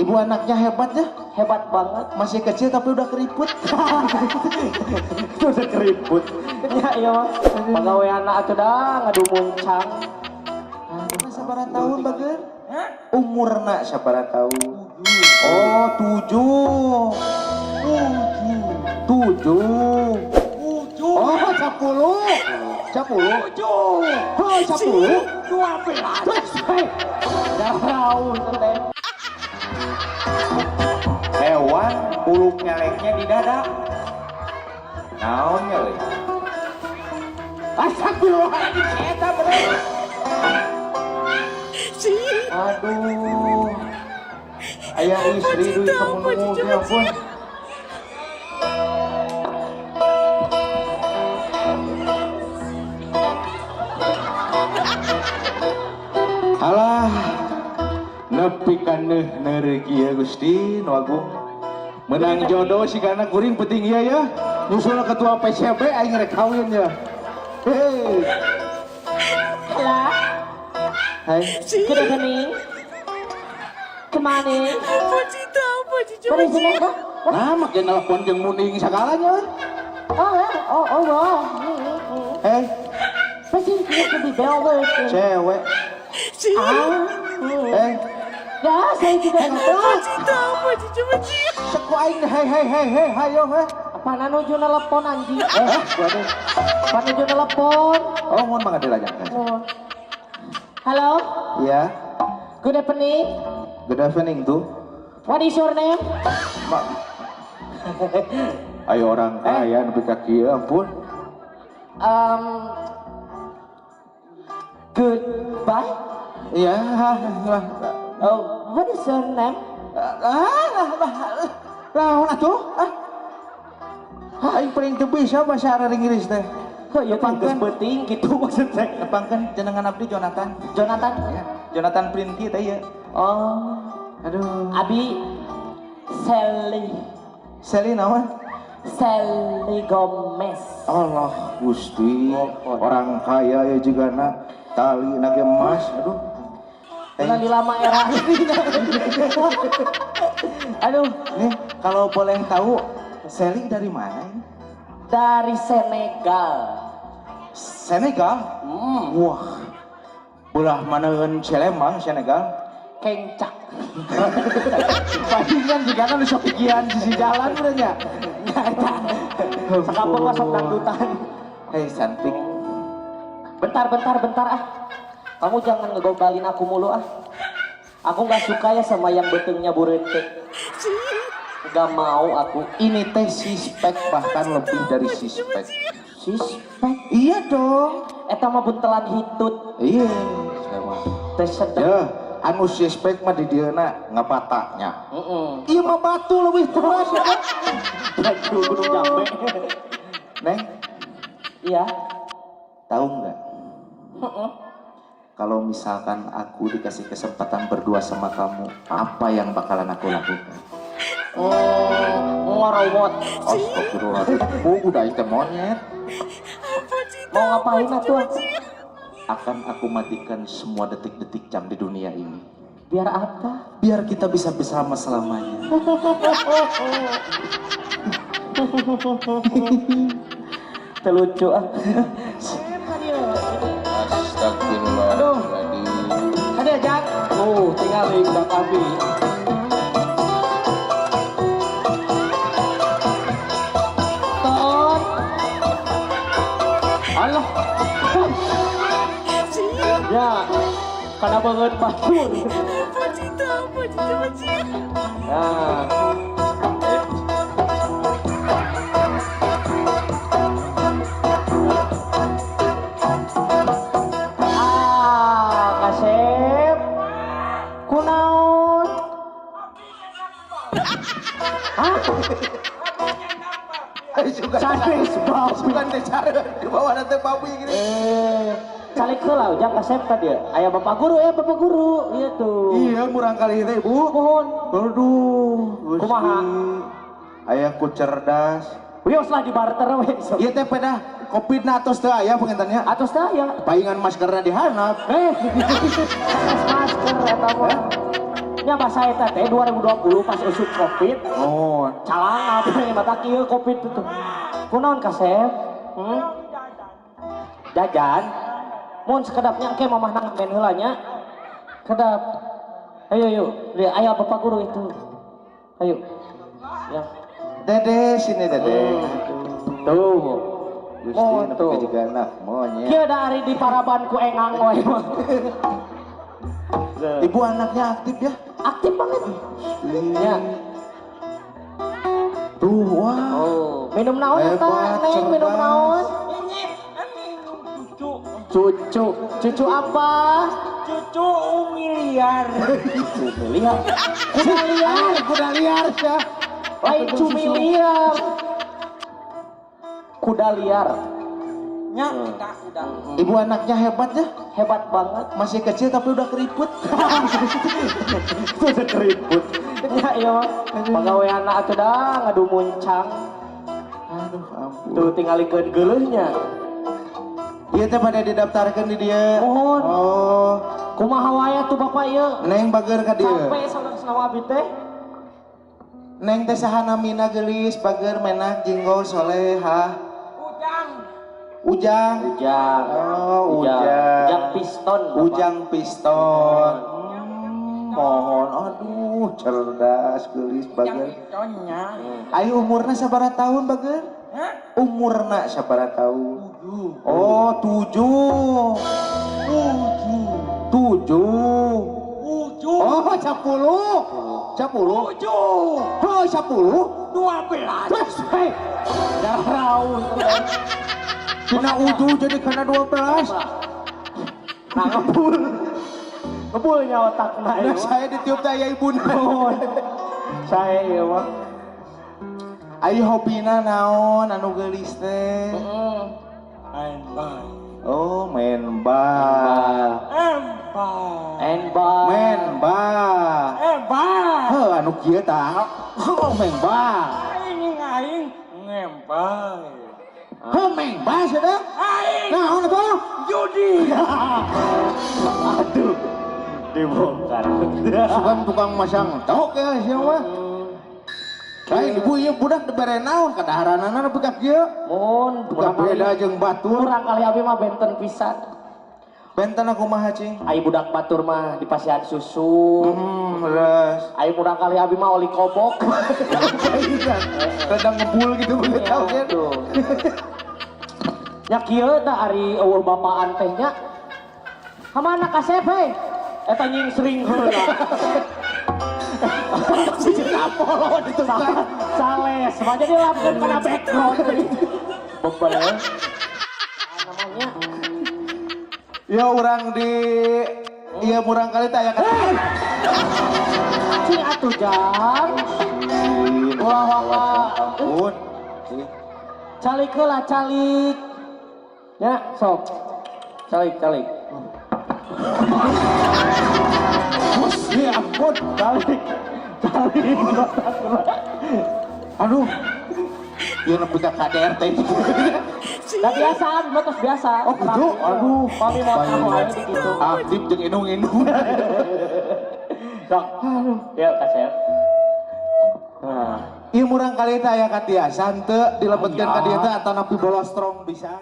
Ibu anaknya hebat ya. Hebat banget. Masih kecil tapi udah keriput. Udah keriput. Ya iya mah. Pagaweanna atuh dah ngadu muncang. Sabaraha tahun bager? Umurna sabaraha tahun? Oh, 7. 7. 7. Oh, 10. 10. 7. Oh, 10. 12. Jauh teh. Hewan bulu keleknya di dada. Naon ya euy? Astagfirullahaladzim, eta bener. Aduh. Aya istri duit kemunung ya ampun. Alah, nepi ka neuh kieu Gusti nu agung. Menang jodoh si karena kuring penting ieu ya. Nyusul ketua PCB aing rek kawin ya. Hei. Halo. Hai. Good evening. Kemana? Dari sini kah? Nah, make nelpon jeung muning sagalanya. Oh, ya. Oh, oh, wah. Hei, Pasti lebih bel. Cewek. Ah. Eh, Ya, saya juga nggak seku aing hei hei hei hei hayo hei. Apa nuju nelpon anjing? Eh, waduh. Apa nuju nelpon? Oh, mohon banget dilanjutkan. Oh. Halo. Iya. Good evening. Good evening tuh. What is your name? Ma Ayo orang kaya nepi ka kieu ampun. Goodbye. Iya, lah. Oh, what is your name? Ah, lah, lah, atuh? Ah. Aing paling teu bisa bahasa Inggris teh. Kok ya Tepangkeun. geus beuting gitu maksud saya. Tepangkeun jenengan abdi Jonathan. Jonathan. Ya, Jonathan Prinky teh ya. Oh, Aduh. Abi Sally. Sally naon? Sally Gomez. Allah Gusti, orang kaya ya juga nak tali nage emas, aduh. Lagi lama era. Aduh, Nih, kalau boleh tahu Sally dari mana ini? Dari Senegal. Senegal? Hmm. Wah, belah mana Celembang Senegal? Kencak. Palingan juga kan sok pikiran sisi jalan udah nya. Sekampung masuk dangdutan. Hei cantik. Bentar, bentar, bentar ah. Kamu jangan ngegombalin aku mulu ah. Aku nggak suka ya sama yang betengnya burentek. Gak mau aku. Ini teh sispek, bahkan lebih dari sispek. Sispek? Iya dong. Eta mah buntelan hitut. Iya, saya mah. Teh sedep. Ya, anu sispek mah di dieu na ngapatanya. Iya mah batu lebih keras ya kan? Batu Gunung Jambe. Neng, Iya. Tahu nggak? Kalau misalkan aku dikasih kesempatan berdua sama kamu, apa yang bakalan aku lakukan? Oh, ngerowot. Astagfirullahaladzim. Oh, udah itu monyet. Mau ngapain atuh? Akan aku matikan semua detik-detik jam di dunia ini. Biar apa? Biar kita bisa bersama selamanya. Terlucu ah. Astagfirullahaladzim. Ada Jack. Oh, tinggal di Bang Abi. Ton. Allah. Ya, karena banget batur. Nah. Ah, kasep. Kunaon? Hah? Sanes babi. Bukan teh cara di bawah nanti babi gini. Eh, calik heula ujang kasep tadi. Aya bapak guru ya, bapak guru gitu. Iya, murang kali teh, Bu. Mohon. Aduh, Gusti. Kumaha? Ayahku cerdas. Wios lah di barter we. Iya teh pedah covid na atos teh aya pengentannya. Atos teh aya. Paingan maskerna dihanap. Eh, masker eta mah. Nya bahasa eta teh 2020 pas usum Covid. Oh, Calang apa yang mata kieu Covid itu. Kunaon kasep? Hmm? Jajan. Mun sekedapnya engke mamah nang main heula nya. Kedap. Ayo yuk, lihat ayo bapak guru itu. Ayo. Ya. Dede sini Dede. Tuh. Gusti Oh, nepi tuh. ka juga anak monyet. Kieu dari di paraban ku engang we mah. Ibu anaknya aktif ya? Aktif banget. Ya. Tuh, wah. Oh, minum naon eta? Hebat, Neng, minum cerdas. Naon? Ini minum cucu. Cucu. Cucu apa? Cucu miliar. Cucu miliar. Kuda liar. Kuda liar ya. Lain cumi liar. Kuda liar. Nya kita udah. Ibu anaknya hebat ya. Hebat banget. Masih kecil tapi udah keriput. Itu udah keriput. Ya iya mah. Pagawean atuh dah ngadu muncang. Aduh, ampun. Tuh tingalikeun geuleuhnya. Iya teh pada didaftarkan di dia. Mohon. Oh, Kumaha wae tuh bapak ieu? Neng bager ka dieu. Sampai sama abi teh. Neng teh saha namina geulis, bager menak jinggo solehah. Ujang. Ujang. Ujang. Oh, Ujang. Ujang piston. Bapak. Ujang piston. Mohon, aduh, cerdas geulis Ujang bager. pistonnya. Ayo umurna sabaraha tahun bager? Hah? Umurna sabaraha tahun? 7. Oh, 7. 7. 7. 7. Oh, 10. 10. 7. Oh, 10. 12. Terus, hei. Jauh. Kena uju jadi kena 12. Nah, ngebul. Ngebulnya otakna Nah, ieu. saya ditiup daya ibu. Saya ieu mah. Ayo hobina naon anu geulis teh? Heeh. Empat. Oh, main bal. Empat. Enba. Main bal. Empat. Heuh, anu kieu tah. Heuh, main bal. Aing aing ngempai. Heuh, main bal sia. Aing Naon atuh? judi. Aduh. Dibongkar. Sugan tukang masang tok ya sia mah. Lain ibu ieu budak dibere naon kadaharanana nepi ka kieu. Mun Bukan beda jeung batur. Kurang kali abi mah benten pisan. Benten aku mah cing. Ai budak batur mah dipasihan susu. Leres. Ai murang kali abi mah oli kobok. Rada ngebul gitu boleh tahu kan. Tuh. Nya kieu tah ari eueuh bapaan teh nya. Kamana kasep hei? Eta nyingsring heula. Si Apollo di tukang. Sales, mah jadi lapkeun kana background. Bebel. Namanya Ya orang di iya murang kali teh aya kata. Cing atuh jang. Ulah waka. Ampun. Calik heula calik. Ya, sok. Calik, calik. Gusti ampun. Calik. Calik. Aduh. Ieu nepi ka KDRT. Nah biasa, mah tos biasa. Oh gitu. Aduh. Pami mau tahu aja di gitu. Aktif jeung indung-indung. Sok. Aduh. Ya, kasep. Nah. Ieu murang kali teh aya katiasan teu dilebetkeun ka dieu teh atanapi bola strong bisa.